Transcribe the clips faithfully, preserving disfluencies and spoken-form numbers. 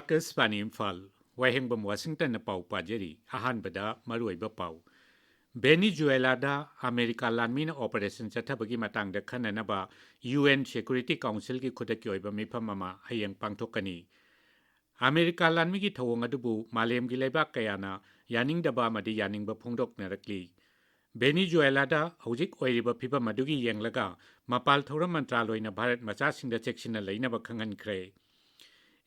ꯑꯥꯀꯥꯁꯕꯥꯅꯤ ꯏꯝꯐꯥꯜ, ꯋꯥꯍꯦꯡꯕꯝ ꯋꯥꯁꯤꯡꯇꯟꯅ ꯄꯥꯎ ꯄꯥꯖꯔꯤ꯫ ꯑꯍꯥꯟꯕꯗ ꯃꯔꯨꯑꯣꯏꯕ ꯄꯥꯎ꯫ ꯚꯦꯅꯤꯖꯨꯋꯦꯂꯥꯗ ꯑꯃꯦꯔꯤꯀꯥ ꯂꯥꯟꯃꯤꯅ ꯑꯣꯄꯔꯦꯁꯟ ꯆꯠꯊꯕꯒꯤ ꯃꯇꯥꯡꯗ ꯈꯟꯅꯅꯕ ꯌꯨ ꯑꯦꯟ ꯁꯦꯀ꯭ꯌꯨꯔꯤꯇꯤ ꯀꯥꯎꯟꯁꯤꯜꯒꯤ ꯈꯨꯗꯛꯀꯤ ꯑꯣꯏꯕ ꯃꯤꯐꯝ ꯑꯃ ꯍꯌꯦꯡ ꯄꯥꯡꯊꯣꯛꯀꯅꯤ꯫ ꯑꯃꯦꯔꯤꯀꯥ ꯂꯥꯟꯃꯤꯒꯤ ꯊꯧꯑꯣꯡ ꯑꯗꯨꯕꯨ ꯃꯥꯂꯦꯝꯒꯤ ꯂꯩꯕꯥꯛ ꯀꯌꯥꯅ ꯌꯥꯅꯤꯡꯗꯕ ꯑꯃꯗꯤ ꯌꯥꯅꯤꯡꯕ ꯐꯣꯡꯗꯣꯛꯅꯔꯛꯂꯤ꯫ ꯚꯦꯅꯤꯖꯨꯋꯦꯂꯥꯗ ꯍꯧꯖꯤꯛ ꯑꯣꯏꯔꯤꯕ ꯐꯤꯚꯝ ꯑꯗꯨꯒꯤ ꯌꯦꯡꯂꯒ ꯃꯄꯥꯜ ꯊꯧꯔꯝ ꯃꯟꯇ꯭ꯔꯥꯂꯣꯏꯅ ꯚꯥꯔꯠ ꯃꯆꯥꯁꯤꯡꯗ ꯆꯦꯛꯁꯤꯟꯅ ꯂꯩꯅꯕ ꯈꯪꯍꯟꯈ꯭ꯔꯦ꯫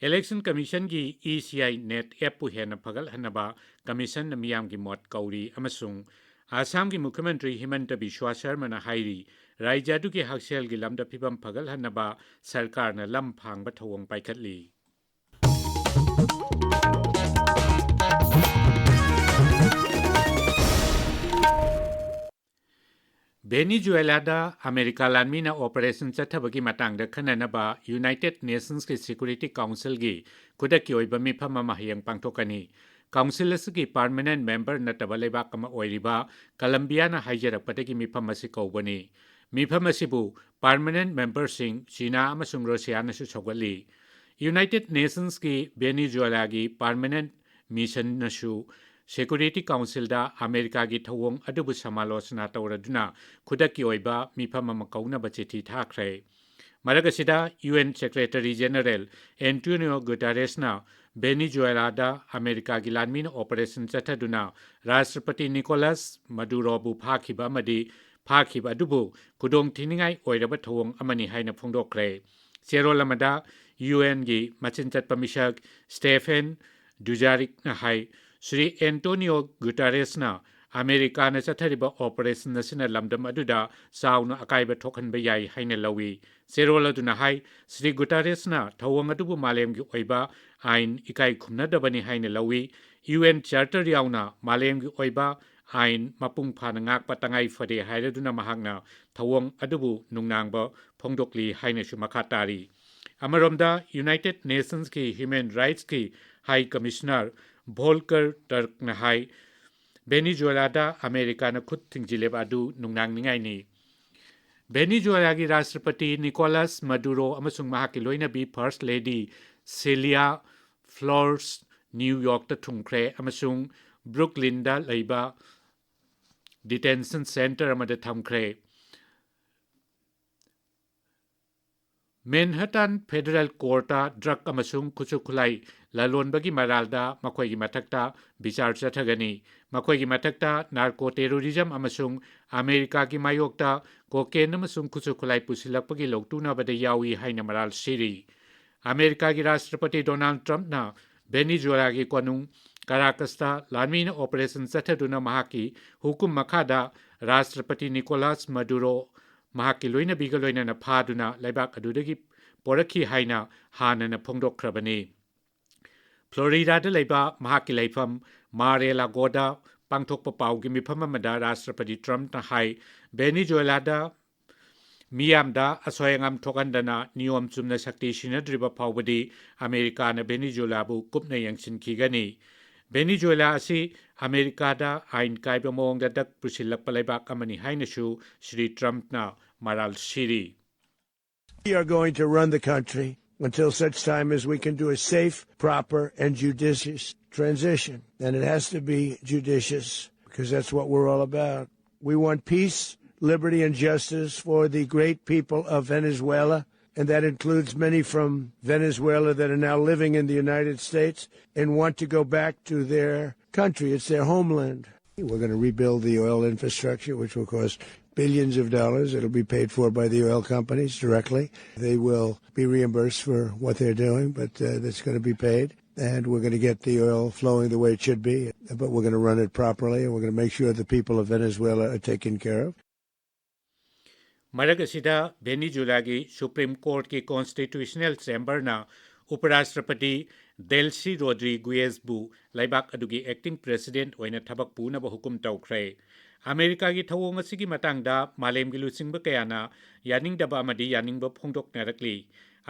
Election ꯀꯃꯤꯁꯟꯒꯤ E C I net ꯑꯦꯞꯄꯨ ꯍꯦꯟꯅ ꯐꯒꯠꯍꯟꯅꯕ ꯀꯃꯤꯁꯟꯅ ꯃꯤꯌꯥꯝꯒꯤ ꯃꯣꯠ ꯀꯧꯔꯤ ꯑꯃꯁꯨꯡ ꯑꯁꯥꯝꯒꯤ ꯃꯨꯈ꯭ꯌꯃꯟꯇ꯭ꯔꯤ ꯍꯤꯃꯟꯇ ꯕꯤꯁ꯭ꯋꯥ ꯁꯔꯃꯅ ꯍꯥꯏꯔꯤ, ꯔꯥꯖ꯭ꯌ ꯑꯗꯨꯒꯤ ꯍꯛꯁꯦꯜꯒꯤ ꯂꯝꯗ ꯐꯤꯚꯝ ꯐꯒꯠꯍꯟꯅꯕ ꯁꯔꯀꯥꯔꯅ ꯂꯝ ꯐꯥꯡꯕ ꯊꯧꯑꯣꯡ ꯄꯥꯏꯈꯠꯂꯤ꯫ ꯚꯦꯅꯤꯖꯨꯋꯦꯂꯥꯗ ꯑꯃꯦꯔꯤꯀꯥ ꯂꯥꯟꯃꯤꯅ ꯑꯣꯄꯔꯦꯁꯟ ꯆꯠꯊꯕꯒꯤ ꯃꯇꯥꯡꯗ ꯈꯟꯅꯅꯕ ꯌꯨꯅꯥꯏꯇꯦꯗ ꯅꯦꯁꯟꯁꯀꯤ ꯁꯦꯀ꯭ꯌꯨꯔꯤꯇꯤ ꯀꯥꯎꯟꯁꯤꯜꯒꯤ ꯈꯨꯗꯛꯀꯤ ꯑꯣꯏꯕ ꯃꯤꯐꯝ ꯑꯃ ꯍꯌꯦꯡ ꯄꯥꯡꯊꯣꯛꯀꯅꯤ꯫ ꯀꯥꯎꯟꯁꯤꯜ ꯑꯁꯤꯒꯤ ꯄꯥꯔꯃꯅꯦꯟꯠ ꯃꯦꯝꯕꯔ ꯅꯠꯇꯕ ꯂꯩꯕꯥꯛ ꯑꯃ ꯑꯣꯏꯔꯤꯕ ꯀꯂꯝꯕꯤꯌꯥꯅ ꯍꯥꯏꯖꯔꯛꯄꯗꯒꯤ ꯃꯤꯐꯝ ꯑꯁꯤ ꯀꯧꯕꯅꯤ꯫ ꯃꯤꯐꯝ ꯑꯁꯤꯕꯨ ꯄꯥꯔꯃꯅꯦꯟꯠ ꯃꯦꯝꯕꯔꯁꯤꯡ ꯆꯤꯅꯥ ꯑꯃꯁꯨꯡ ꯔꯨꯁꯤꯌꯥꯅꯁꯨ ꯁꯧꯒꯠꯂꯤ꯫ ꯌꯨꯅꯥꯏꯇꯦꯗ ꯅꯦꯁꯟꯁꯀꯤ ꯚꯦꯅꯤꯖꯨꯋꯦꯂꯥꯒꯤ ꯄꯥꯔꯃꯅꯦꯟꯠ ꯃꯤꯁꯟꯅꯁꯨ ꯁꯦꯀ꯭ꯌꯨꯔꯤꯇꯤ ꯀꯥꯎꯟꯁꯤꯜꯗ ꯑꯃꯦꯔꯤꯀꯥꯒꯤ ꯊꯧꯑꯣꯡ ꯑꯗꯨꯕꯨ ꯁꯃꯥꯂꯣꯆꯅꯥ ꯇꯧꯔꯗꯨꯅ ꯈꯨꯗꯛꯀꯤ ꯑꯣꯏꯕ ꯃꯤꯐꯝ ꯑꯃ ꯀꯧꯅꯕ ꯆꯤꯊꯤ ꯊꯥꯈ꯭ꯔꯦ꯫ ꯃꯔꯛ ꯑꯁꯤꯗ U N secretary general Antonio ꯒꯨꯇꯥꯔꯦꯁꯅ ꯚꯦꯅꯤꯖꯨꯋꯦꯂꯥꯗ ꯑꯃꯦꯔꯤꯀꯥꯒꯤ ꯂꯥꯟꯃꯤꯅ ꯑꯣꯄꯔꯦꯁꯟ ꯆꯠꯊꯗꯨꯅ ꯔꯥꯁꯇ꯭ꯔꯄꯇꯤ ꯅꯤꯀꯣꯂꯥꯁ ꯃꯗꯨꯔꯣꯕꯨ ꯐꯥꯈꯤꯕ ꯑꯃꯗꯤ ꯐꯥꯈꯤꯕ ꯑꯗꯨꯕꯨ ꯈꯨꯗꯣꯡꯊꯤꯅꯤꯡꯉꯥꯏ ꯑꯣꯏꯔꯕ ꯊꯧꯑꯣꯡ ꯑꯃꯅꯤ ꯍꯥꯏꯅ ꯐꯣꯡꯗꯣꯛꯈ꯭ꯔꯦ꯫ ꯆꯦꯔꯣꯜ ꯑꯃꯗ ꯌꯨ ꯑꯦꯟꯒꯤ ꯃꯆꯤꯟ ꯆꯠꯄ ꯃꯤꯁꯛ ꯁ꯭ꯇꯦꯐꯦꯟ ꯗꯨꯖꯥꯔꯤꯛꯅ ꯍꯥꯏ, ꯁ꯭ꯔꯤ ꯑꯦꯟꯇꯣꯅꯤꯑꯣ ꯒꯨꯇꯥꯔꯦꯁꯅ ꯑꯃꯦꯔꯤꯀꯥꯅ ꯆꯠꯊꯔꯤꯕ ꯑꯣꯄꯔꯦꯁꯟ ꯑꯁꯤꯅ ꯂꯝꯗꯝ ꯑꯗꯨꯗ ꯆꯥꯎꯅ ꯑꯀꯥꯏꯕ ꯊꯣꯛꯍꯟꯕ ꯌꯥꯏ ꯍꯥꯏꯅ ꯂꯧꯏ꯫ ꯆꯦꯔꯣꯜ ꯑꯗꯨꯅ ꯍꯥꯏ, ꯁ꯭ꯔꯤ ꯒꯨꯇꯥꯔꯦꯁꯅ ꯊꯧꯑꯣꯡ ꯑꯗꯨꯕꯨ ꯃꯥꯂꯦꯝꯒꯤ ꯑꯣꯏꯕ ꯑꯥꯏꯟ ꯏꯀꯥꯏ ꯈꯨꯝꯅꯗꯕꯅꯤ ꯍꯥꯏꯅ ꯂꯧꯏ꯫ ꯌꯨ ꯑꯦꯟ ꯆꯥꯔꯇꯔ ꯌꯥꯎꯅ ꯃꯥꯂꯦꯝꯒꯤ ꯑꯣꯏꯕ ꯑꯥꯏꯟ ꯃꯄꯨꯡ ꯐꯥꯅ ꯉꯥꯛꯄ ꯇꯉꯥꯏ ꯐꯗꯦ ꯍꯥꯏꯔꯗꯨꯅ ꯃꯍꯥꯛꯅ ꯊꯧꯑꯣꯡ ꯑꯗꯨꯕꯨ ꯅꯨꯡꯅꯥꯡꯕ ꯐꯣꯡꯗꯣꯛꯂꯤ ꯍꯥꯏꯅꯁꯨ ꯃꯈꯥ ꯇꯥꯔꯤ꯫ ꯑꯃꯔꯣꯝꯗ ꯌꯨꯅꯥꯏꯇꯦꯗ ꯅꯦꯁꯟꯁꯀꯤ ꯍ꯭ꯌꯨꯃꯦꯟ ꯔꯥꯏꯠꯁꯀꯤ ꯍꯥꯏ ꯀꯃꯤꯁꯅꯔ ꯚꯣꯜꯀꯔ ꯇꯔꯛꯅ ꯍꯥꯏ, ꯚꯦꯅꯤꯖꯨꯋꯦꯂꯥꯗ ꯑꯃꯦꯔꯤꯀꯥꯅ ꯈꯨꯠ ꯊꯤꯡꯖꯤꯜꯂꯤꯕ ꯑꯗꯨ ꯅꯨꯡꯅꯥꯡꯅꯤꯡꯉꯥꯏꯅꯤ꯫ ꯚꯦꯅꯤꯖꯨꯋꯦꯂꯥꯒꯤ ꯔꯥꯁꯇ꯭ꯔꯄꯇꯤ ꯅꯤꯀꯣꯂꯥꯁ ꯃꯗꯨꯔꯣ ꯑꯃꯁꯨꯡ ꯃꯍꯥꯛꯀꯤ ꯂꯣꯏꯅꯕꯤ ꯐꯥꯔꯁꯠ ꯂꯦꯗꯤ ꯁꯤꯂꯤꯌꯥ ꯐ꯭ꯂꯣꯔꯁ, ꯅ꯭ꯌꯨ ꯌꯣꯔꯛꯇ ꯊꯨꯡꯈ꯭ꯔꯦ ꯑꯃꯁꯨꯡ ꯕ꯭ꯔꯨꯛꯂꯤꯟꯗ ꯂꯩꯕ detention centre ꯑꯃꯗ ꯊꯝꯈ꯭ꯔꯦ꯫ ꯃꯦꯟꯍꯇꯟ ꯐꯦꯗꯔꯦꯜ ꯀꯣꯔꯠꯇ ꯗ꯭ꯔꯒ ꯑꯃꯁꯨꯡ ꯈꯨꯠꯁꯨ ꯈꯨꯠꯂꯥꯏ ꯂꯂꯣꯟꯕꯒꯤ ꯃꯔꯥꯜꯗ ꯃꯈꯣꯏꯒꯤ ꯃꯊꯛꯇ ꯕꯤꯆꯥꯔ ꯆꯠꯊꯒꯅꯤ꯫ ꯃꯈꯣꯏꯒꯤ ꯃꯊꯛꯇ ꯅꯥꯔꯀꯣ ꯇꯦꯔꯣꯔꯤꯖꯝ ꯑꯃꯁꯨꯡ ꯑꯃꯦꯔꯤꯀꯥꯒꯤ ꯃꯥꯌꯣꯛꯇ ꯀꯣꯀꯦꯟ ꯑꯃꯁꯨꯡ ꯈꯨꯠꯁꯨ ꯈꯨꯠꯂꯥꯏ ꯄꯨꯁꯤꯜꯂꯛꯄꯒꯤ ꯂꯧꯇꯨꯅꯕꯗ ꯌꯥꯎꯏ ꯍꯥꯏꯅ ꯃꯔꯥꯜ ꯁꯤꯔꯤ꯫ ꯑꯃꯦꯔꯤꯀꯥꯒꯤ ꯔꯥꯁꯇ꯭ꯔꯄꯇꯤ ꯗꯣꯅꯥꯜꯗ ꯇ꯭ꯔꯝꯞꯅ ꯚꯦꯅꯤꯖꯨꯋꯦꯂꯥꯒꯤ ꯀꯣꯅꯨꯡ ꯀꯥꯔꯥꯀꯁꯇ ꯂꯥꯟꯃꯤꯅ ꯑꯣꯄꯔꯦꯁꯟ ꯆꯠꯊꯗꯨꯅ ꯃꯍꯥꯛꯀꯤ ꯍꯨꯀꯨꯝ ꯃꯈꯥꯗ ꯔꯥꯁꯇ꯭ꯔꯄꯇꯤ ꯅꯤꯀꯣꯂꯥꯁ ꯃꯗꯨꯔꯣ ꯃꯍꯥꯛꯀꯤ ꯂꯣꯏꯅꯕꯤꯒ ꯂꯣꯏꯅꯅ ꯐꯥꯗꯨꯅ ꯂꯩꯕꯥꯛ ꯑꯗꯨꯗꯒꯤ ꯄꯣꯔꯛꯈꯤ ꯍꯥꯏꯅ ꯍꯥꯟꯅꯅ ꯐꯣꯡꯗꯣꯛꯈ꯭ꯔꯕꯅꯤ꯫ ꯐ꯭ꯂꯣꯔꯤꯗꯥꯗ ꯂꯩꯕ ꯃꯍꯥꯛꯀꯤ ꯂꯩꯐꯝ ꯃꯥꯔ-ꯑꯦ-ꯂꯥꯒꯣꯗ ꯄꯥꯡꯊꯣꯛꯄ ꯄꯥꯎꯒꯤ ꯃꯤꯐꯝ ꯑꯃꯗ ꯔꯥꯁꯇ꯭ꯔꯄꯇꯤ ꯇ꯭ꯔꯝꯞꯅ ꯍꯥꯏ, ꯚꯦꯅꯤꯖꯨꯋꯦꯂꯥꯗ ꯃꯤꯌꯥꯝꯗ ꯑꯁꯣꯏ ꯑꯉꯥꯝ ꯊꯣꯛꯍꯟꯗꯅ ꯅꯤꯌꯣꯝ ꯆꯨꯝꯅ ꯁꯛꯇꯤ ꯁꯤꯟꯅꯗ꯭ꯔꯤꯕ ꯐꯥꯎꯕꯗꯤ ꯑꯃꯦꯔꯤꯀꯥꯅ ꯚꯦꯅꯤꯖꯨꯋꯦꯂꯥꯕꯨ ꯀꯨꯞꯅ ꯌꯦꯡꯁꯤꯟꯈꯤꯒꯅꯤ꯫ ꯚꯦꯅꯤꯖꯨꯋꯦꯂꯥ ꯑꯁꯤ ꯑꯃꯦꯔꯤꯀꯥꯗ ꯑꯥꯏꯟ ꯀꯥꯏꯕ ꯃꯑꯣꯡꯗ ꯗ꯭ꯔꯒ ꯄꯨꯁꯤꯜꯂꯛꯄ ꯂꯩꯕꯥꯛ ꯑꯃꯅꯤ ꯍꯥꯏꯅꯁꯨ ꯁ꯭ꯔꯤ ꯇ꯭ꯔꯝꯞꯅ ꯃꯔꯥꯜ ꯁꯤꯔꯤ꯫ We are going to run the country until such time as we can do a safe, proper, and judicious transition. And it has to be judicious because that's what we're all about. We want peace, liberty, and justice for the great people of Venezuela. And that includes many from Venezuela that are now living in the United States and want to go back to their country. It's their homeland. We're going to rebuild the oil infrastructure, which will cost billions of dollars. It'll be paid for by the oil companies directly. They will be reimbursed for what they're doing, but uh, that's going to be paid. And we're going to get the oil flowing the way it should be, but we're going to run it properly, and we're going to make sure the people of Venezuela are taken care of. ꯃꯔꯛ ꯑꯁꯤꯗ ꯚꯦꯅꯤꯖꯨꯂꯥꯒꯤ supreme ꯀꯣꯔꯠꯀꯤ constitutional ꯆꯦꯝꯕꯔꯅ ꯎꯄꯔꯥꯁꯇ꯭ꯔꯄꯇꯤ ꯗꯦꯜꯁꯤ ꯔꯣꯗ꯭ꯔꯤꯒꯨꯌꯦꯁꯕꯨ ꯂꯩꯕꯥꯛ ꯑꯗꯨꯒꯤ acting president ꯑꯣꯏꯅ ꯊꯕꯛ ꯄꯨꯅꯕ ꯍꯨꯀꯨꯝ ꯇꯧꯈ꯭ꯔꯦ꯫ ꯑꯃꯦꯔꯤꯀꯥꯒꯤ ꯊꯧꯑꯣꯡ ꯑꯁꯤꯒꯤ ꯃꯇꯥꯡꯗ ꯃꯥꯂꯦꯝꯒꯤ ꯂꯨꯆꯤꯡꯕ ꯀꯌꯥꯅ ꯌꯥꯅꯤꯡꯗꯕ ꯑꯃꯗꯤ ꯌꯥꯅꯤꯡꯕ ꯐꯣꯡꯗꯣꯛꯅꯔꯛꯂꯤ꯫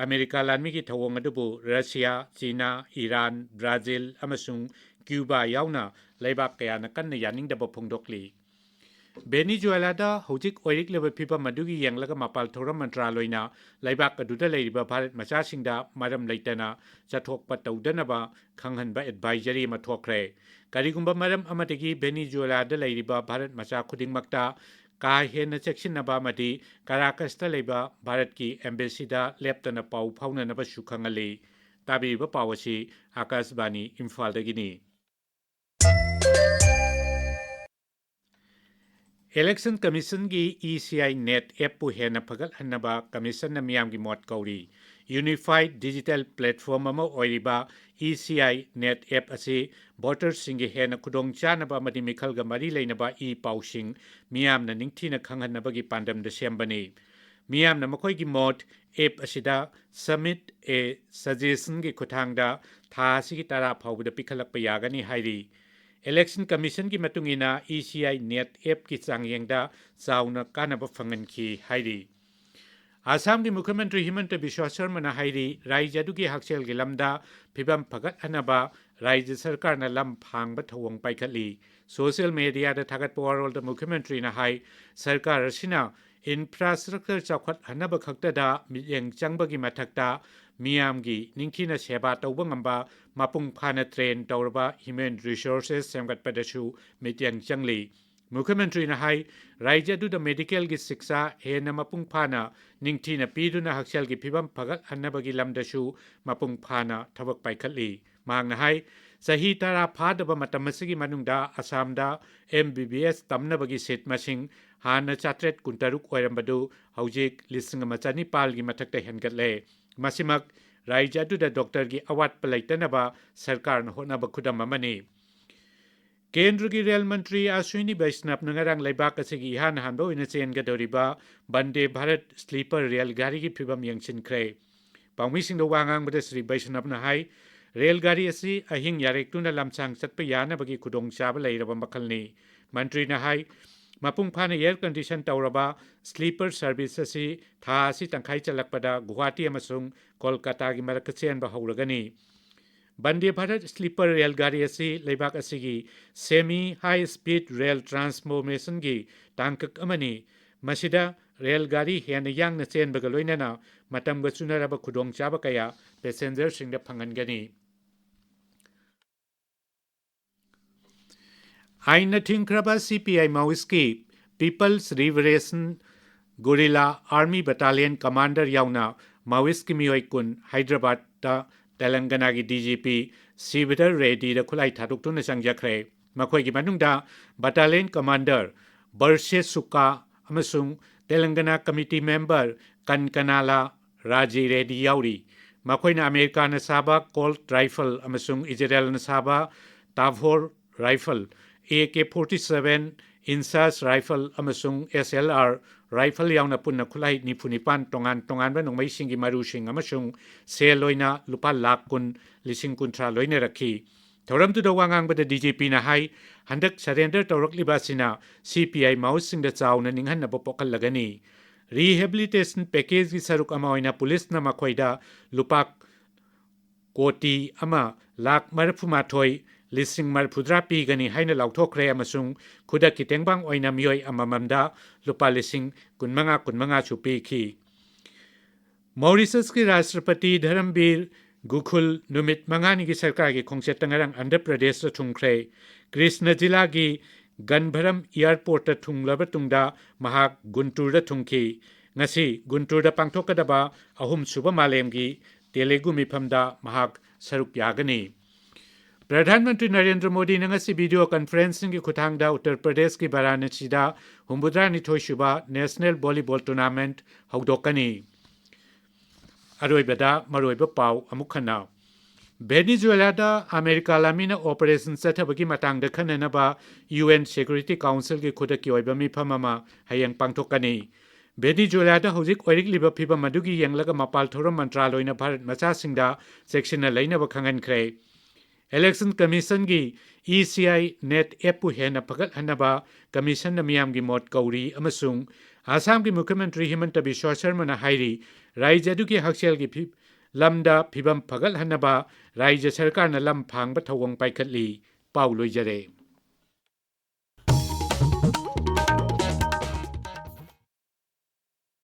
ꯑꯃꯦꯔꯤꯀꯥ ꯂꯥꯟꯃꯤꯒꯤ ꯊꯧꯑꯣꯡ ꯑꯗꯨꯕꯨ ꯔꯁꯤꯌꯥ, ꯆꯤꯅꯥ, ꯏꯔꯥꯟ, ꯕ꯭ꯔꯥꯖꯤꯜ ꯑꯃꯁꯨꯡ ꯀ꯭ꯌꯨꯕꯥ ꯌꯥꯎꯅ ꯂꯩꯕꯥꯛ ꯀꯌꯥꯅ ꯀꯟꯅ ꯌꯥꯅꯤꯡꯗꯕ ꯐꯣꯡꯗꯣꯛꯂꯤ꯫ ꯚꯦꯅꯤꯖꯨꯋꯦꯂꯥꯗ ꯍꯧꯖꯤꯛ ꯑꯣꯏꯔꯛꯂꯤꯕ ꯐꯤꯚꯝ ꯑꯗꯨꯒꯤ ꯌꯦꯡꯂꯒ ꯃꯄꯥꯜ ꯊꯧꯔꯝ ꯃꯟꯇ꯭ꯔꯥꯂꯣꯏꯅ ꯂꯩꯕꯥꯛ ꯑꯗꯨꯗ ꯂꯩꯔꯤꯕ ꯚꯥꯔꯠ ꯃꯆꯥꯁꯤꯡꯗ ꯃꯔꯝ ꯂꯩꯇꯅ ꯆꯠꯊꯣꯛꯄ ꯇꯧꯗꯅꯕ ꯈꯪꯍꯟꯕ ꯑꯦꯗꯚꯥꯏꯖꯔꯤ ꯑꯃ ꯊꯣꯛꯈ꯭ꯔꯦ꯫ ꯀꯔꯤꯒꯨꯝꯕ ꯃꯔꯝ ꯑꯃꯗꯒꯤ ꯚꯦꯅꯤꯖꯨꯋꯦꯂꯥꯗ ꯂꯩꯔꯤꯕ ꯚꯥꯔꯠ ꯃꯆꯥ ꯈꯨꯗꯤꯡꯃꯛꯇ ꯀꯥ ꯍꯦꯟꯅ ꯆꯦꯛꯁꯤꯟꯅꯕ ꯑꯃꯗꯤ ꯀꯥꯔꯥꯀꯁꯇ ꯂꯩꯕ ꯚꯥꯔꯠꯀꯤ ꯑꯦꯝꯕꯦꯁꯤꯗ ꯂꯦꯞꯇꯅ ꯄꯥꯎ ꯐꯥꯎꯅꯅꯕꯁꯨ ꯈꯪꯍꯜꯂꯤ꯫ ꯇꯥꯕꯤꯔꯤꯕ ꯄꯥꯎ ꯑꯁꯤ ꯑꯥꯀꯥꯁꯕꯥꯅꯤ ꯏꯝꯐꯥꯜꯗꯒꯤꯅꯤ꯫ Election Commissionꯒꯤ E C I NET appꯄꯨ ꯍꯦꯟꯅ ꯐꯒꯠꯍꯟꯅꯕ Commissionꯅ ꯃꯤꯌꯥꯝꯒꯤ ꯃꯣꯠ ꯀꯧꯔꯤ꯫ Unified Digital Platform ꯑꯃ ꯑꯣꯏꯔꯤꯕ E C I NET app ꯑꯁꯤ voterꯁꯤꯡꯒꯤ ꯍꯦꯟꯅ ꯈꯨꯗꯣꯡꯆꯥꯅꯕ ꯑꯃꯗꯤ ꯃꯤꯈꯜꯒ ꯃꯔꯤ ꯂꯩꯅꯕ ꯏ ꯄꯥꯎꯁꯤꯡ ꯃꯤꯌꯥꯝꯅ ꯅꯤꯡꯊꯤꯅ ꯈꯪꯍꯟꯅꯕꯒꯤ ꯄꯥꯟꯗꯝꯗ ꯁꯦꯝꯕꯅꯤ꯫ ꯃꯤꯌꯥꯝꯅ ꯃꯈꯣꯏꯒꯤ ꯃꯣꯠ app ꯑꯁꯤꯗ Submit a Suggestionꯒꯤ ꯈꯨꯠꯊꯥꯡꯗ ꯊꯥ ꯑꯁꯤꯒꯤ ꯇꯔꯥ ꯐꯥꯎꯕꯗ ꯄꯤꯈꯠꯂꯛꯄ ꯌꯥꯒꯅꯤ ꯍꯥꯏꯔꯤ꯫ Election Commissionꯒꯤ ꯃꯇꯨꯡ ꯏꯟꯅ E C I NET appꯀꯤ ꯆꯥꯡꯌꯦꯡꯗ ꯆꯥꯎꯅ ꯀꯥꯟꯅꯕ ꯐꯪꯍꯟꯈꯤ ꯍꯥꯏꯔꯤ꯫ ꯑꯁꯥꯝꯒꯤ ꯃꯨꯈ꯭ꯌ ꯃꯟꯇ꯭ꯔꯤ ꯍꯤꯃꯟꯇ ꯕꯤꯁ꯭ꯋ ꯁꯔꯃꯅ ꯍꯥꯏꯔꯤ, ꯔꯥꯖ꯭ꯌ ꯑꯗꯨꯒꯤ ꯍꯛꯁꯦꯜꯒꯤ ꯂꯝꯗ ꯐꯤꯕꯝ ꯐꯒꯠꯍꯟꯅꯕ ꯔꯥꯖ꯭ꯌ ꯁꯔꯀꯥꯔꯅ ꯂꯝ ꯐꯥꯡꯕ ꯊꯧꯑꯣꯡ ꯄꯥꯏꯈꯠꯂꯤ꯫ Social mediaꯗ ꯊꯥꯒꯠꯄ ꯋꯥꯔꯣꯜꯗ ꯃꯨꯈ꯭ꯌ ꯃꯟꯇ꯭ꯔꯤꯅ ꯍꯥꯏ, ꯁꯔꯀꯥꯔ ꯑꯁꯤꯅ infrastructure ꯆꯥꯎꯈꯠꯍꯟꯅꯕ ꯈꯛꯇꯗ ꯃꯤꯠꯌꯦꯡ ꯆꯪꯕꯒꯤ ꯃꯊꯛꯇ ꯃꯤꯌꯥꯝꯒꯤ ꯅꯤꯡꯊꯤꯅ ꯁꯦꯕꯥ ꯇꯧꯕ ꯉꯝꯕ ꯃꯄꯨꯡ ꯐꯥꯅ train ꯇꯧꯔꯕ human resources ꯁꯦꯝꯒꯠꯄꯗꯁꯨ ꯃꯤꯠꯌꯦꯡ ꯆꯪꯂꯤ꯫ ꯃꯨꯈ꯭ꯌ ꯃꯟꯇ꯭ꯔꯤꯅ ꯍꯥꯏ, ꯔꯥꯖ꯭ꯌ ꯑꯗꯨꯗ medicalꯒꯤ ꯁꯤꯛꯁꯥ ꯍꯦꯟꯅ ꯃꯄꯨꯡ ꯐꯥꯅ ꯅꯤꯡꯊꯤꯅ ꯄꯤꯗꯨꯅ ꯍꯛꯁꯦꯜꯒꯤ ꯐꯤꯕꯝ ꯐꯒꯠꯍꯟꯅꯕꯒꯤ ꯂꯝꯗꯁꯨ ꯃꯄꯨꯡ ꯐꯥꯅ ꯊꯕꯛ ꯄꯥꯏꯈꯠꯂꯤ꯫ ꯃꯍꯥꯛꯅ ꯍꯥꯏ, ꯆꯍꯤ ꯇꯔꯥ ꯐꯥꯗꯕ ꯃꯇꯝ ꯑꯁꯤꯒꯤ ꯃꯅꯨꯡꯗ ꯑꯁꯥꯝꯗ M B B S ꯇꯝꯅꯕꯒꯤ seat ꯃꯁꯤꯡ ꯍꯥꯟꯅ ꯆꯥꯇ꯭ꯔꯦꯠ ꯀꯨꯟꯇꯔꯨꯛ ꯑꯣꯏꯔꯝꯕꯗꯨ ꯍꯧꯖꯤꯛ ꯂꯤꯁꯤꯡ ꯑꯃ ꯆꯅꯤꯄꯥꯜꯒꯤ ꯃꯊꯛꯇ ꯍꯦꯟꯒꯠꯂꯦ꯫ ꯃꯁꯤꯃꯛ ꯔꯥꯖ꯭ꯌ ꯑꯗꯨꯗ doctorꯒꯤ ꯑꯋꯥꯠꯄ ꯂꯩꯇꯅꯕ ꯁꯔꯀꯥꯔꯅ ꯍꯣꯠꯅꯕ ꯈꯨꯗꯝ ꯑꯃꯅꯤ꯫ ꯀꯦꯟꯗ꯭ꯔꯒꯤ ꯔꯦꯜ ꯃꯟꯇ꯭ꯔꯤ ꯑꯁ꯭ꯋꯤꯅꯤ ꯕꯩꯁꯅꯕꯅ ꯉꯔꯥꯡ ꯂꯩꯕꯥꯛ ꯑꯁꯤꯒꯤ ꯏꯍꯥꯟ ꯍꯥꯟꯕ ꯑꯣꯏꯅ ꯆꯦꯟꯒꯗꯧꯔꯤꯕ ꯚꯟꯗꯦ ꯚꯥꯔꯠ sleeper ꯔꯦꯜ ꯒꯥꯔꯤꯒꯤ ꯐꯤꯕꯝ ꯌꯦꯡꯁꯤꯟꯈ꯭ꯔꯦ꯫ ꯄꯥꯎꯃꯤꯁꯤꯡꯗ ꯋꯥ ꯉꯥꯡꯕꯗ ꯁ꯭ꯔꯤ ꯕꯩꯁꯅꯕꯅ ꯍꯥꯏ, ꯔꯦꯜ ꯒꯥꯔꯤ ꯑꯁꯤ ꯑꯍꯤꯡ ꯌꯥꯔꯦꯛꯇꯨꯅ ꯂꯝꯁꯥꯡ ꯆꯠꯄ ꯌꯥꯅꯕꯒꯤ ꯈꯨꯗꯣꯡꯆꯥꯕ ꯂꯩꯔꯕ ꯃꯈꯜꯅꯤ꯫ ꯃꯟꯇ꯭ꯔꯤꯅ ꯍꯥꯏ, ꯃꯄꯨꯡ ꯐꯥꯅ air condition ꯇꯧꯔꯕ sleeper service ꯑꯁꯤ ꯊꯥ ꯑꯁꯤ ꯇꯪꯈꯥꯏ ꯆꯜꯂꯛꯄꯗ ꯒꯨꯋꯥꯍꯥꯇꯤ ꯑꯃꯁꯨꯡ ꯀꯣꯜꯀꯇꯥꯒꯤ ꯃꯔꯛꯇ ꯆꯦꯟꯕ ꯍꯧꯔꯒꯅꯤ꯫ ꯕꯟꯗꯦ ꯚꯥꯔꯠ ꯁ꯭ꯂꯤꯄꯔ ꯔꯦꯜ ꯒꯥꯔꯤ ꯑꯁꯤ ꯂꯩꯕꯥꯛ ꯑꯁꯤꯒꯤ ꯁꯦꯃꯤ ꯍꯥꯏ ꯁ꯭ꯄꯤꯗ ꯔꯦꯜ ꯇ꯭ꯔꯥꯟꯁꯐꯣꯔꯃꯦꯁꯟꯒꯤ ꯇꯥꯡꯀꯛ ꯑꯃꯅꯤ꯫ ꯃꯁꯤꯗ ꯔꯦꯜ ꯒꯥꯔꯤ ꯍꯦꯟꯅ ꯌꯥꯡꯅ ꯆꯦꯟꯕꯒ ꯂꯣꯏꯅꯅ ꯃꯇꯝꯒ ꯆꯨꯅꯔꯕ ꯈꯨꯗꯣꯡꯆꯥꯕ ꯀꯌꯥ ꯄꯦꯁꯦꯟꯖꯔꯁꯤꯡꯗ ꯐꯪꯍꯟꯒꯅꯤ꯫ ꯑꯥꯏꯟꯅ ꯊꯤꯡꯈ꯭ꯔꯕ ꯁꯤ P I ꯃꯥꯋꯤꯁꯀꯤ People's Liberation Guerrilla Army Battalion commander ꯌꯥꯎꯅ ꯃꯥꯋꯤꯁꯀꯤ ꯃꯤꯑꯣꯏ ꯀꯨꯟ ꯍꯥꯏꯗ꯭ꯔꯕꯥꯗꯇ ꯇꯦꯂꯪꯒꯅꯥꯒꯤ ꯗꯤ ꯖꯤ ꯄꯤ ꯁꯤꯕꯤꯗꯔ ꯔꯦꯗꯤꯗ ꯈꯨꯠꯂꯥꯏ ꯊꯥꯗꯣꯛꯇꯨꯅ ꯆꯪꯖꯈ꯭ꯔꯦ꯫ ꯃꯈꯣꯏꯒꯤ ꯃꯅꯨꯡꯗ battalion commander ꯕꯔꯁꯦ ꯁꯨꯀꯥ ꯑꯃꯁꯨꯡ ꯇꯦꯂꯪꯒꯅꯥ committee member ꯀꯟꯀꯅꯥꯂꯥ ꯔꯥꯖꯤ ꯔꯦꯗꯤ ꯌꯥꯎꯔꯤ꯫ ꯃꯈꯣꯏꯅ ꯑꯃꯦꯔꯤꯀꯥꯅ ꯁꯥꯕ Colt rifle ꯑꯃꯁꯨꯡ ꯏꯖꯔꯦꯜꯅ ꯁꯥꯕ Tavor rifle, A K forty seven INSAS rifle ꯑꯃꯁꯨꯡ ꯑꯦꯁ ꯑꯦꯜ ꯑꯥꯔ rifle ꯌꯥꯎꯅ ꯄꯨꯟꯅ ꯈꯨꯠꯂꯥꯏ ꯅꯤꯐꯨ ꯅꯤꯄꯥꯟ ꯇꯣꯉꯥꯟ ꯇꯣꯉꯥꯟꯕ ꯅꯣꯡꯃꯩꯁꯤꯡꯒꯤ ꯃꯔꯨꯁꯤꯡ ꯑꯃꯁꯨꯡ ꯁꯦꯜ ꯑꯣꯏꯅ ꯂꯨꯄꯥ ꯂꯥꯈ ꯀꯨꯟ ꯂꯤꯁꯤꯡ ꯀꯨꯟꯊ꯭ꯔꯥ ꯂꯣꯏꯅꯔꯛꯈꯤ꯫ ꯊꯧꯔꯝꯗꯨꯗ ꯋꯥ ꯉꯥꯡꯕꯗ ꯗꯤ ꯖꯤ ꯄꯤꯅ ꯍꯥꯏ, ꯍꯟꯗꯛ surrender ꯇꯧꯔꯛꯂꯤꯕ ꯑꯁꯤꯅ ꯁꯤ ꯄꯤ ꯑꯥꯏ ꯃꯥꯋꯤꯁꯁꯤꯡꯗ ꯆꯥꯎꯅ ꯅꯤꯡꯍꯟꯅꯕ ꯄꯣꯛꯍꯜꯂꯒꯅꯤ꯫ Rehabilitation packageꯀꯤ ꯁꯔꯨꯛ ꯑꯃ ꯑꯣꯏꯅ ꯄꯨꯂꯤꯁꯅ ꯃꯈꯣꯏꯗ ꯂꯨꯄꯥ ꯀꯣꯇꯤ ꯑꯃ ꯂꯥꯈ ꯃꯔꯤꯐꯨꯃꯥꯊꯣꯏ ꯂꯤꯁꯤꯡ ꯃꯔꯤꯐꯨꯇꯔꯥ ꯄꯤꯒꯅꯤ ꯍꯥꯏꯅ ꯂꯥꯎꯊꯣꯛꯈ꯭ꯔꯦ ꯑꯃꯁꯨꯡ ꯈꯨꯗꯛꯀꯤ ꯇꯦꯡꯕꯥꯡ ꯑꯣꯏꯅ ꯃꯤꯑꯣꯏ ꯑꯃꯃꯝꯗ ꯂꯨꯄꯥ ꯂꯤꯁꯤꯡ ꯀꯨꯟꯃꯉꯥ ꯀꯨꯟꯃꯉꯥꯁꯨ ꯄꯤꯈꯤ꯫ ꯃꯧꯔꯤꯁꯁꯀꯤ ꯔꯥꯁꯇ꯭ꯔꯄꯇꯤ ꯙꯔꯝꯕꯤꯔ ꯒꯨꯈꯨꯜ ꯅꯨꯃꯤꯠ ꯃꯉꯥꯅꯤꯒꯤ ꯁꯔꯀꯥꯔꯒꯤ ꯈꯣꯡꯆꯠꯇ ꯉꯔꯥꯡ ꯑꯟꯙ꯭ꯔ ꯄ꯭ꯔꯗꯦꯁꯇ ꯊꯨꯡꯈ꯭ꯔꯦ꯫ ꯀ꯭ꯔꯤꯁꯅ ꯖꯤꯂꯥꯒꯤ ꯒꯟꯚꯔꯝ airportꯇ ꯊꯨꯡꯂꯕ ꯇꯨꯡꯗ ꯃꯍꯥꯛ ꯒꯨꯟꯇꯨꯔꯗ ꯊꯨꯡꯈꯤ꯫ ꯉꯁꯤ ꯒꯨꯟꯇꯨꯔꯗ ꯄꯥꯡꯊꯣꯛꯀꯗꯕ ꯑꯍꯨꯝꯁꯨꯕ ꯃꯥꯂꯦꯝꯒꯤ ꯇꯦꯂꯨꯒꯨ ꯃꯤꯐꯝꯗ ꯃꯍꯥꯛ ꯁꯔꯨꯛ ꯌꯥꯒꯅꯤ꯫ ꯄ꯭ꯔꯙꯥꯟ ꯃꯟꯇ꯭ꯔꯤ ꯅꯔꯦꯟꯗ꯭ꯔ ꯃꯣꯗꯤꯅ ꯉꯁꯤ video conferencingꯒꯤ ꯈꯨꯠꯊꯥꯡꯗ ꯎꯠꯇꯔ ꯄ꯭ꯔꯗꯦꯁꯀꯤ ꯕꯔꯥꯅꯁꯤꯗ ꯍꯨꯝꯐꯨꯇꯔꯥꯅꯤꯊꯣꯏ ꯁꯨꯕ National Volleyball Tournament ꯍꯧꯗꯣꯛꯀꯅꯤ꯫ ꯑꯔꯣꯏꯕꯗ ꯃꯔꯨꯑꯣꯏꯕ ꯄꯥꯎ ꯑꯃꯨꯛ ꯍꯟꯅ꯫ ꯚꯦꯅꯤꯖꯨꯋꯦꯂꯥꯗ ꯑꯃꯦꯔꯤꯀꯥ ꯂꯥꯟꯃꯤꯅ operation ꯆꯠꯊꯕꯒꯤ ꯃꯇꯥꯡꯗ ꯈꯟꯅꯅꯕ ꯌꯨ ꯑꯦꯟ Security Councilꯒꯤ ꯈꯨꯗꯛꯀꯤ ꯑꯣꯏꯕ ꯃꯤꯐꯝ ꯑꯃ ꯍꯌꯦꯡ ꯄꯥꯡꯊꯣꯛꯀꯅꯤ꯫ ꯚꯦꯅꯤꯖꯨꯋꯦꯂꯥꯗ ꯍꯧꯖꯤꯛ ꯑꯣꯏꯔꯛꯂꯤꯕ ꯐꯤꯚꯝ ꯑꯗꯨꯒꯤ ꯌꯦꯡꯂꯒ ꯃꯄꯥꯜ ꯊꯧꯔꯝ ꯃꯟꯇ꯭ꯔꯥꯂꯣꯏꯅ ꯚꯥꯔꯠ ꯃꯆꯥꯁꯤꯡꯗ ꯆꯦꯛꯁꯤꯟꯅ ꯂꯩꯅꯕ ꯈꯪꯍꯟꯈ꯭ꯔꯦ꯫ Election Commissionꯒꯤ E C I NET appꯄꯨ ꯍꯦꯟꯅ ꯐꯒꯠꯍꯟꯅꯕ commissionꯅ ꯃꯤꯌꯥꯝꯒꯤ ꯃꯣꯠ ꯀꯧꯔꯤ ꯑꯃꯁꯨꯡ ꯑꯁꯥꯝꯒꯤ ꯃꯨꯈ꯭ꯌ ꯃꯟꯇ꯭ꯔꯤ ꯍꯤꯃꯟꯇ ꯕꯤꯁ꯭ꯋ ꯁꯔꯃꯅ ꯍꯥꯏꯔꯤ, ꯔꯥꯖ꯭ꯌ ꯑꯗꯨꯒꯤ ꯍꯛꯁꯦꯜꯒꯤ ꯐꯤ-, ꯂꯝꯗ ꯐꯤꯕꯝ ꯐꯒꯠꯍꯟꯅꯕ ꯔꯥꯏꯖ꯭ꯌ ꯁꯔꯀꯥꯔꯅ ꯂꯝ ꯐꯥꯡꯕ ꯊꯧꯑꯣꯡ ꯄꯥꯏꯈꯠꯂꯤ꯫ ꯄꯥꯎ ꯂꯣꯏꯖꯔꯦ꯫